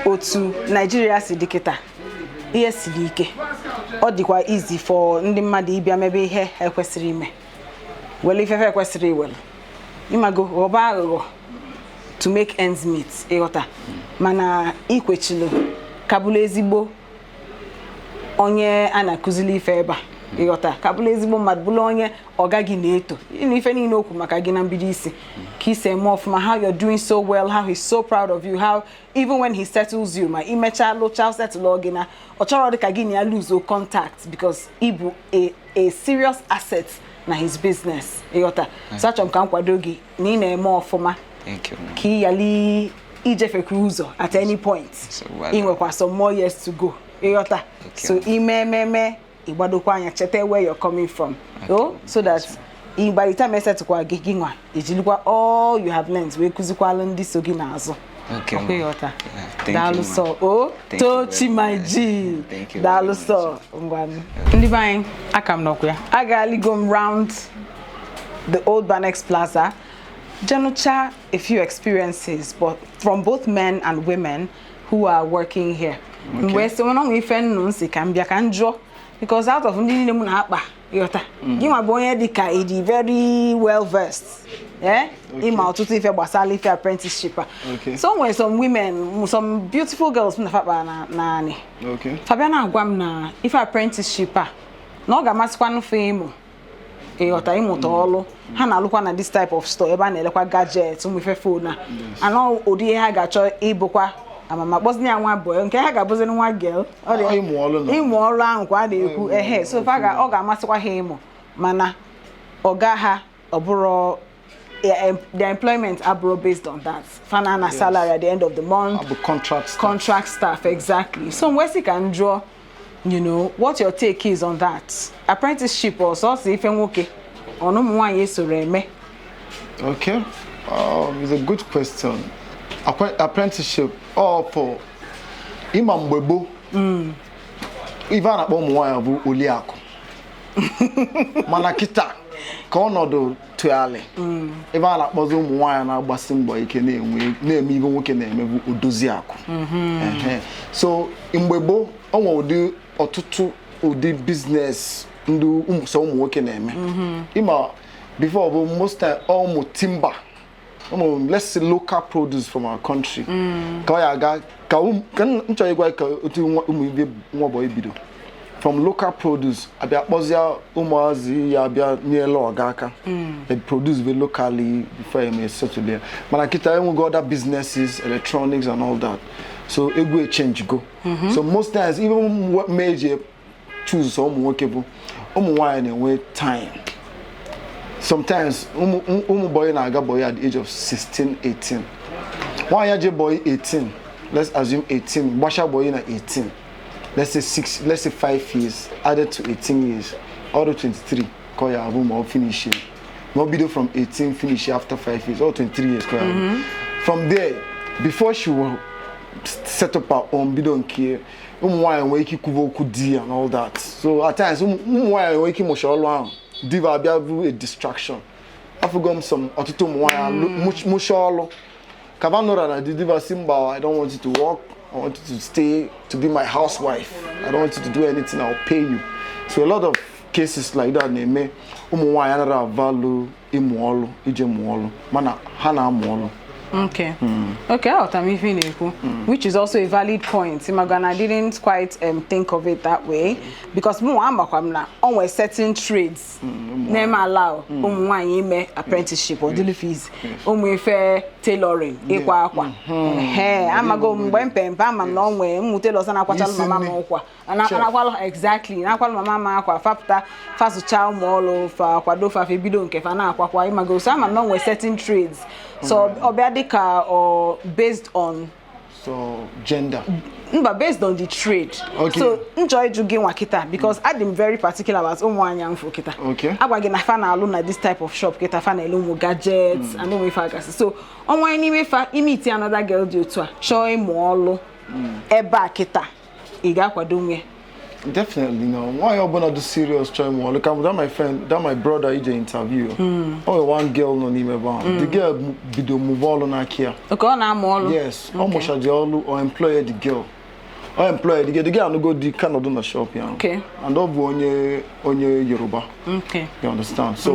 otu Naijiria si dị kịta. Ihe siri ike, ọ dịkwa easy for ndị mmadụ ịbịa mebe ihe ha ekwesịrị ime, were ifefe ekwesịrị iwere, ịmago, ghọba aghụghọ to make ends meet, ịghọta. Mana ikwechilu ka bụrụ ezigbo onye a na-akụzili ife ebe a, ịghọta, ka bụrụ ezigbo mmadụ, bụrụ onye ọga gị na-eto ịnụ ife niile okwu maka gị na mbido isi ka isi eme ọfụma, how you're doing so well, how he's so proud of you, how even when he settles you, ma imechaa lụchaa settle gị, na ọ chọrọ dị ka gị na ya lose contact because ị bụ a serious asset na his business, ịghọta. So achọrọ m ka m kwado gị na ị na-eme ọfụma.
Thank you, ma'am.
Ka ị yali ijefekwa ụzọ at any point.
So, well.
Ị nwekwa some more years to go, ịghọta. So ime ememe, ịgbadokwa anya, cheta where you're coming from. Oh, so that by the time esetụkwa gị, gị nwa ejilikwa all you have learned wee kụzikwalụ ndị so gị n'azụ.
Okay,
Ọkwa
ma.
ịghọta?
Yeah, thank you,
Daalụ
ma.
sọ o.
Thank you very
Tochi my
much.
G.
Thank you very
Daalụ
much.
sọ. Ngwanụ.
Ndị be anyị, aka m nọkwa ya.
Agaligo m round the Old Banex Plaza, Janucha a few experiences, but from both men and women who are working here. Mgbe sị nwa nwa ife nnụ nsị ka m bịa ka m jụọ, because out of ndị niile mụ na-akpa, ịghọta, gị nwa bụ onye dị ka ịdị very well versed, eh? Ịma ọtụtụ ife gbasara ife apprenticeship a.
Okay.
So o nwere some women, some beautiful girls m na fakpa na naanị. Fabiana na-agwa m na ife apprenticeship a na ọ ga-amasịkwanụ fe ịmụ, ịghọta, ịmụta ọlụ ha na-alụkwa na this type of store ebe a na-elekwa gadget, ụmụ ife phone a anọ, ụdị ihe ha ga-achọ ịbụkwa amama kpọzi ya nwa boy, nke ha ga-abụzi nwa girl. Ọ dị-
Ịmụ ọlụ na-
ịmụ ọrụ ahụ kwa a na-ekwu ehe. So fa ọ ga-amasịkwa ha ịmụ, mana ọga ha ọ bụrụ their employment abụrụ based on that, fana na salary at the end of the month.
Ọ bụ contract staff.
Contract staff, exactly. So mgbe sị ka m jụọ what your take is on that apprenticeship, ọsọsọ ife nwoke ọnụ ụmụ nwaanyị esoro eme.
Okay, it's a good question. Apprenticeship, all for ịma mgbe gboo, ife a na-akpọ ụmụ nwaanyị bụ oliakụ, mana kịta ka ọnọdụ tụgharị, ebe a na-akpọzi ụmụ nwaanyị na-agbasi mbọ ike na-enwe na-eme ibe nwoke na-eme bụ odozi akụ. Ehe. So mgbe gboo, o nwere ụdị ọtụtụ ụdị business ndị sọ ụmụ nwoke na-eme. Ịma before bụ most time ụmụ timber, ụmụ, let's say, local produce from our country, ka ọ ya aga ka ka m chọrọ ịgwa gị ka otu ụmụ ibe nwa boy bido from local produce, abịa kpọzie ụmụazị ya abịa nyela ọga aka. They produce very locally before eme settle there. Mana kịta enwego other businesses, electronics and all that, so egwu change go. So most times even what meje choose sọ ụmụ nwoke bụ ụmụ nwaanyị na-enwe time. Sometimes ụmụ boy na-aga boy at the age of 16, 18. Nwaanyị je boy 18, let's assume 18, gbasha boy na 18, let's say 6, let's say 5 years added to 18 years, all to 23 ka ọ ya abụ ma ọ finish ya. Ma ọ bido from 18, finish after 5 years, all 23 years ka ọ ya abụ. From there, before she will Set up her own, bido nke ụmụ nwaanyị nwere ike ikwuba okwu di and all that. So at times ụmụ nwaanyị nwere ike ịmụcha ọlụ ahụ, di va abịa bụ a distraction. Afụgo m some ọtụtụ ụmụ nwaanyị mụcha ọlụ kaba nọrọ na di, di va sị, "Mba, I don't want you to work. I want you to stay to be my housewife. I don't want you to do anything. I'll pay you." So a lot of cases like that na-eme ụmụ nwaanyị anaghị avalụ ịmụ ọlụ, ije mụọ ọlụ, mana ha na-amụ ọlụ.
Okay, aghọtara m ife ị na-ekwu, which is also a valid point. Ịmaga na I didn't quite think of it that way, because mụ amakwa m na o nwere certain trades na-eme allow ụmụ nwaanyị ime apprenticeship or daily fees, ụmụ ife tailoring, ịkwa akwa. Ehe, amago m mgbe mpempe, ama m na o nwee ụmụ tailors na-akwachalụ
Isi
mama m
nri.
ụkwa.
Chef.
Anakwalụ, exactly, na-akwalụ mama m akwa, fapụta fasụcha ụmụ ọlụ fa, kwado fa, fa ebido nke fa na-akwakwa. Ịmago, so ama m na o nwee certain trades, so ọ bịa dịka ọ based on
So gender.
Mba, based on the trade. So nchọ ịjụ gị nwa kịta, because adị m very particular about ụmụ anya mfụ kịta. Agwa gị na fa na-alụ na this type of shop kịta, fa na-ele ụmụ gadgets and ụmụ ife agasị. So ọnwa n'ime fa ime iti another girl dị otu a chọọ ịmụ ọlụ ebe a kịta, ị ga-akwado nwe?
Definitely no. Nwaanyị ọbụla dị serious chọọ ịmụ ọlụ. Ka that my friend, that my brother ije interview. O nwere one girl nọ n'ime ebe ahụ. The girl bido mụba ọlụ n'aka ya.
Oke, ọ na-amụ ọlụ.
Yes, ọ mụchaji ọlụ, ọ employ the girl. Ọ employ the girl. The girl anụgo di, ka nọdụ na shop ya. And ọ bụ onye Yoruba. You understand? So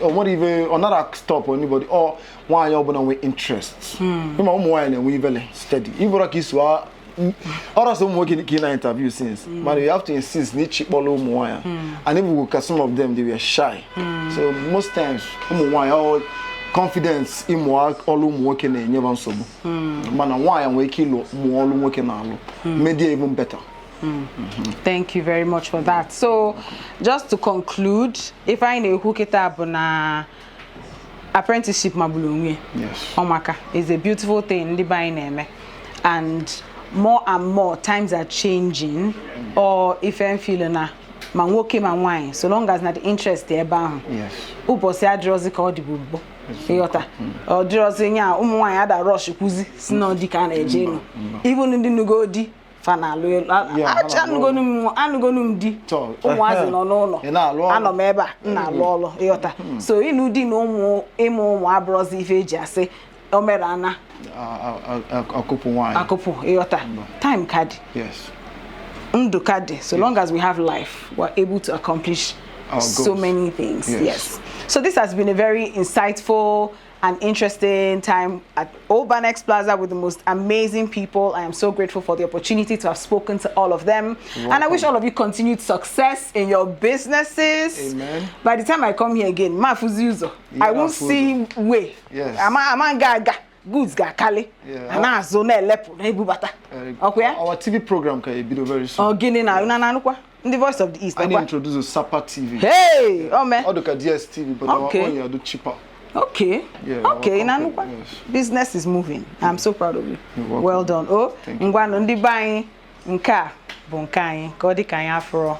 ọ nwere ife ọ nara stop anybody or nwaanyị ọbụla nwe interest. Ịma ụmụ nwaanyị na-enwe ivele steady. Ịbụrụ ka isi wa ọrụ sọ ụmụ nwoke ka ị na-interview since. But you have to insist na ịchị kpọrọ ụmụ nwaanyị. And even ka some of them, they were shy. So most times ụmụ nwaanyị, ọ confidence ịmụ ọrụ ụmụ nwoke na-enyeba nsogbu. Mana nwaanyị nwere ike ịlụ mụọ ọrụ nwoke na-alụ. Made it even better.
Thank you very much for that. So, just to conclude, ife anyị na-ekwu kịta bụ na apprenticeship magburu onwe ya. Ọmaka is a beautiful thing ndị be anyị na-eme, and more and more times are changing, or ife m feel na ma nwoke ma nwaanyị, so long as na the interest dị ebe ahụ. Ụbọchị adịrọzi ka ọ dịbụ mbụ, ịghọta? Ọ dịrọzi nya ụmụ nwaanyị ada rush kwuzi si na ọ dị ka a na-eje elu. Even ndị nugo di fa na-alụ elu.
Yeah, ha na-alụ.
Anụgonu m di,
Tọ,
ụmụazị nọ n'ụlọ.
Ị na-alụ ọrụ.
Anọ m ebe a, m na-alụ ọlụ, ịghọta? So ịnụ di na ụmụ, ịmụ ụmụ abụrọzi ife eji asị o mere ana
Akụpụ nwaanyị.
Akụpụ, ịghọta? Time ka dị. Ndụ ka dị. So long as we have life, we're able to accomplish
our
so
goals.
Many things. Yes. So this has been a very insightful and interesting time at Obanex Plaza with the most amazing people. I am so grateful for the opportunity to have spoken to all of them. And I wish all of you continued success in your businesses.
Amen.
By the time I come here again, ma fuzi ụzọ, I won't
fuzi.
see way. Ama ama nga aga, goods ga-akali. A na-azụ, na-elepụ, na-ebubata. Ọkwa ya?
Our TV program ka ebido very soon.
Ọ gịnị na na na-anụkwa? Ndị Voice of the East.
Anyị
ọkwa?
introduce Sapa TV.
Hey, ome.
Ọ dị ka DSTV, but our own ya do cheaper. Yeah, our
Okay, na
company,
nnukwu.
yes.
Business is moving. I'm so proud of you.
You're welcome.
Well done. Oh,
Thank you.
ngwanụ, ndị be anyị, nke a bụ nke anyị, ka ọ dị ka anyị afụrọ.